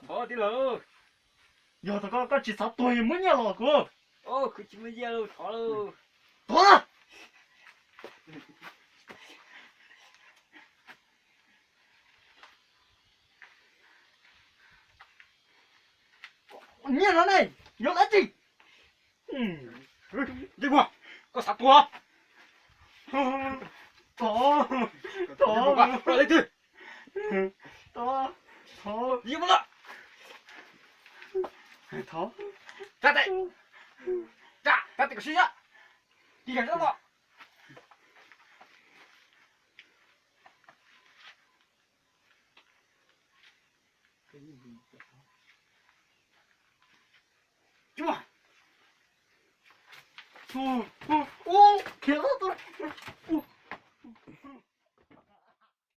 Thov tij laug, yog tau koj, koj tsis xav tuag muab nyiaj los kuv. Kuv tsis muaj nyiaj, thov lauj. Thov. Nyiaj no ne, yog dab tsi? Koj xav tuag? Thov, thov, thov, thov, thov. Tsa tes, tsa, tsa tes kom siab, cia li los. Cuaj, cuaj,